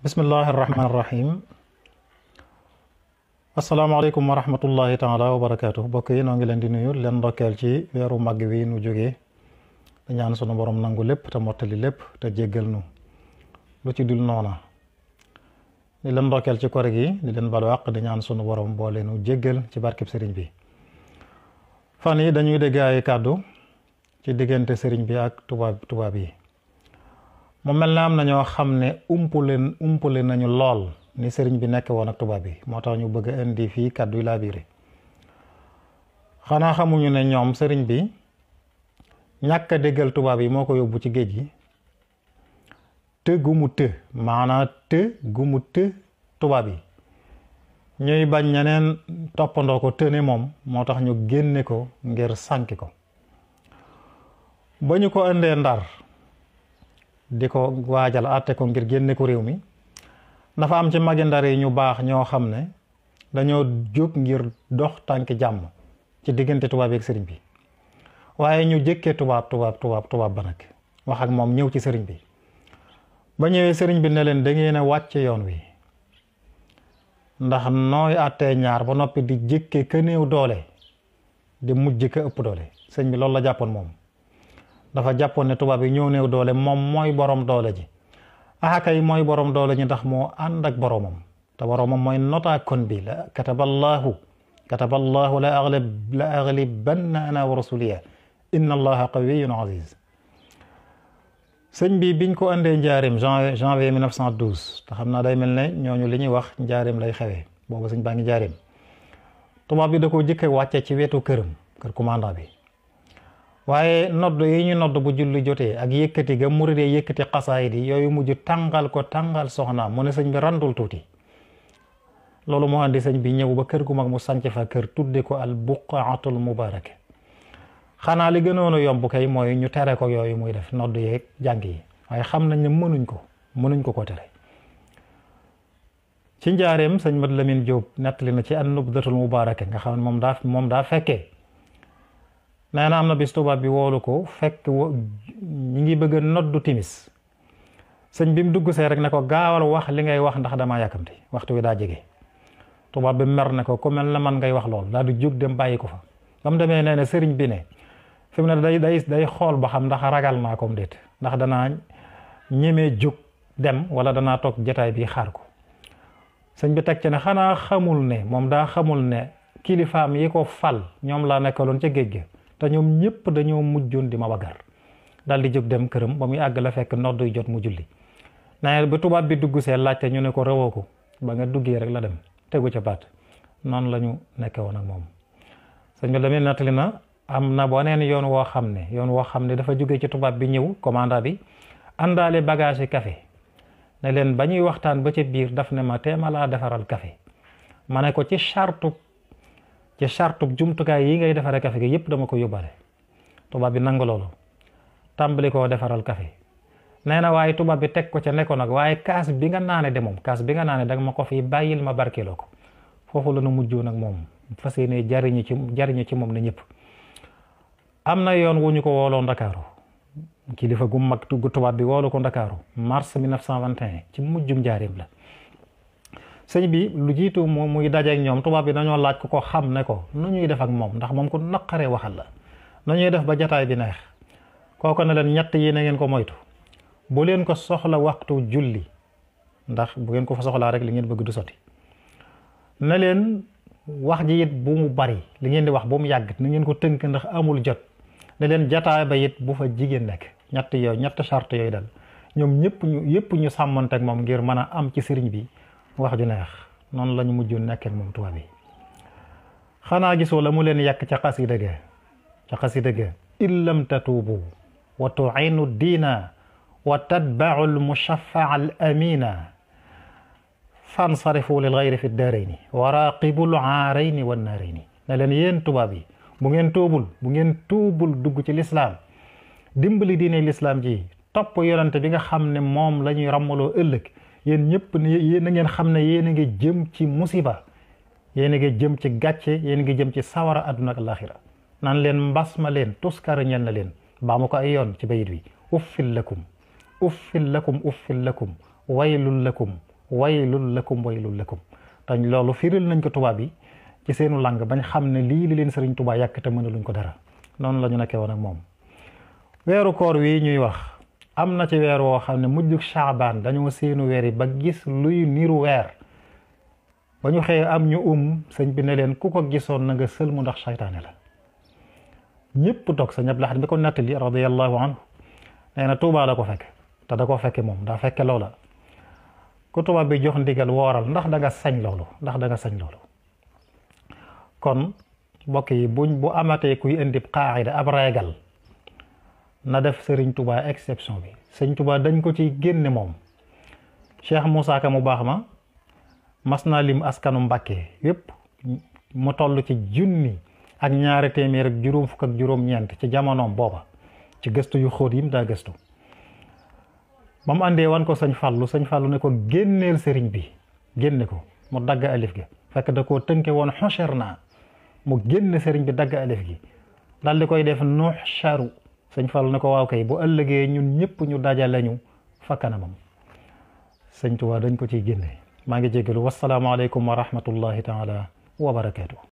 bismillahi irrahmani irrahim asalaamaaleykum wa rahmatullahi taala wa barakaatu bokk yi noo ngi leen di nuyu leen ndokkeel ci weeru màgg wi nu jógee da ñaan sunu borom nangu lépp te mottali lépp te jéggal nu lu ci dul noona di leen ndokkeel ci kor gi di leen balu àq di ñaan sunu borom boole nu jéggal ci barkeb sëriñ bi. fan yi dañuy dégg ay kàddu ci diggante sëriñ bi ak tubaab yi mu mel na am na ñoo xam ne umpule nañu lool ni sëriñ bi nekk woon ak tubaab yi moo tax ñu bëgg a indi fii kàddu yi laa biire xanaa xamuñu ne ñoom sëriñ bi ñàkk a déggal tubaab yi moo ko yóbbu ci géej gi të gu mu të tubaab yi ñuy bañ ñeneen toppandoo ko tëne moom moo tax ñu génne ko ngir sànki ko ba ñu ko indee Ndar di ko waajal àtte ko ngir génne ko réew mi dafa am ci magi Ndar yi ñu baax ñoo xam ne dañoo jóg ngir dox tànki jàmm ci diggante tubaab yi ak sëriñ bi waaye ñu jëkkee tubaab ba nag wax ak moom ñëw ci sëriñ bi ba ñëwee sëriñ bi ne leen da ngeen a wàcce yoon wi ndax nooy àttee ñaar ba noppi di jëkke ka néew doole di mujj ka ëpp doole sëriñ bi loolu la jàppoon moom dafa jàppoon ne tubaab yi ñëw néew doole moom mooy borom doole ji kay mooy borom doole ji ndax moo ànd ak boromam te boromam mooy notaa kon bi la kataballahu la aglibanna ana wa rasuliya inna allaha qawiyyun aziz sëñ bi biñ ko andee njaareem janvier 1912 te xam naa day mel ne ñooñu li ñuy wax njaareem lay xewee boobu sëñ baa ngi njaareem tubaab bi da ko jëkke wàcce ci wetu kër commandant bi waaye nodd yi ñu nodd bu julli jotee ak yëkkati ga muridee yëkkati xasaayid yi yooyu mujj tàngal soxnaam mu ne sëñ bi randul tuuti loolu moo andi sëñ bi ñëw ba kër gu mag mu sanc fa kër tudde ko al buqaatul mubaraka xanaa li gënoon a yomb kay mooy ñu tere ko yooyu muy def nodd yeeg jàng yi waaye xam nañ ne mënuñ ko tere ci njaareem sëñ Mat Lamin Jóob nettali na ci an nubdatul mubaraka nga xam ne moom daa fekkee nee na am na bis tubaab bi woolu ko fekk ñi ngi bëgg a noddu timis sëñ bi mu dugg see rek ne ko gaawal wax li ngay wax ndax damaa yàkkamti waxtu wi daa jege tubaab bi mer ne ko ku mel na man ngay wax lool daal di jóg dem bàyyi ko fa ba mu demee nee na sëriñ bi ne fi mu ne day xool ba xam ndax ragal naa ko déet ndax danaa ñemee jóg dem wala danaa toog jotaay bi xaar ko sëñ bi teg ci ne xanaa xamul ne moom daa xamul ne kilifaam yi ko fal ñoom laa nekkaloon ca géej ga te ñoom ñëpp dañoo mujjoon di ma bagar daal di jóg dem këram ba muy àgg la fekk noddu jot mu julli nee ba tubaab bi dugg see laajte ñu ne ko rawoo ko ba nga duggee rek la dem tegu ca baat noonu la ñu nekke woon ak moom sëñ bi la muy nettali na am na beneen yoon woo xam ne dafa jóge ci tubaab bi ñëw commandant bi àndaale bagage yi café ne leen ba ñuy waxtaan ba ca biir daf ne ma teema laa defaral café ma ne ko ci chartu jumtukaay yi ngay defaree café gi yëpp dama ko yóbbaale tubaab bi nangu loolu tàmbali koo defaral café nee na waaye tubaab bi teg ko ca nekkoon nag waaye kaas bi nga naane da ma ko fi bàyyil ma barkeeloo ko foofu la nu mujjoon nag moom fas yéene jariñu ci moom ne ñëpp. am na yoon wu ñu ko wooloo Ndakaaru kilifa gu mag tubaab bi woolu ko Ndakaaru mars 1921 ci mujjum njaareem la sëñ bi lu jiitu muy dajeek ñoom tubaab bi dañoo laaj ko xam ne ko nu ñuy def ak moom ndax moom ku naqaree waxal la nu ñuy def ba jataay bi neex kooko ne leen ñett yi na ngeen ko moytu bu leen ko soxla waxtu julli ndax bu ngeen ko fa soxlaa rek li ngeen bëgg du sotti ne leen wax ji it bu mu bari li ngeen di wax bu mu yàgg na ngeen ko tënk ndax amul jot ne leen jataay ba it bu fa jigéen nekk ñett charte yooyu dal ñoom ñëpp ñu sàmmanteeg moom ngir mën a am ci sëriñ bi wax ju neex noonu la ñu mujjoon nekk ak moom tubaab bi xanaa gisoo la mu leen yàq ca xasida ga illam tatuubu wa tu'inu diina wa tatba'u al mushaffa'a al amina fansarifu lil ghayri fi daarayni wa raqibul aarayni wan naarayni ne leen yéen tubaab yi bu ngeen tuubul dugg ci lislaam dimbali diine lislaam ji topp yonante bi nga xam ne moom la ñuy ràmmaloo ëllëg yéen ñëpp yéen a ngeen xam ne yéen a ngi jëm ci musiba yéen a ngi jëm ci gàcce yéen a ngi jëm ci sawara àdduna ak alaxira naan leen mbas ma leen tuskara ñel na leen baa ma ko ay yoon ci bayit wi uffil lakum uffil lakum waylun lakum waylul lakum waylul lakum te loolu firil nañ ko tubaab yi ci seenu lang bañ xam ne lii li leen sëriñ Touba yàq te mënaluñ ko dara noonu la ñu nekkee woon ak moom. weeru koor wi ñuy wax am na ci weer woo xam ne mujjug Shaabaan dañoo seenu weer yi ba gis luy niru weer ba ñu xëyee am ñu sëñ bi ne leen ku ko gisoon na nga sëlmu ndax saytaane la. ñëpp toog sëñ Abdul Ahad bi ko nettali radiyallahu anhu nee na Touba la ko fekk te da ko fekke moom daa fekke loola ku tubaab bi jox ndigal wooral ndax da nga sañ loolu ndax da nga sañ loolu. kon mbokk yi bu amatee kuy indi qaayida ab reegal na def Serigne Touba exception bi Serigne Touba dañ ko ci génne moom. Cheikh Moussa Ka mu baax ma mas naa lim askanu Mbàkke yépp mu toll ci junni ak ñaari téeméer ak juróom fukk ak juróom-ñeent ci jamonoom booba ci gëstu yu xóot yi mu daa gëstu ba mu àndee wan ko sëñ Fallu ne ko génneel sëriñ bi génne ko mu dagg alif gi fekk da koo tënke woon xoncher naa mu génne sëriñ bi dagg alif gi dal di koy def nuux charu sëñ Fallu ne ko waaw kay bu ëllëgee ñun ñëpp ñu dajale ñu fa kanamam sëñ Tuubaa dañ ko ciy génne maa ngi jégalu wasalaamaaleykum wa rahmatullahi taala wa barakaatu.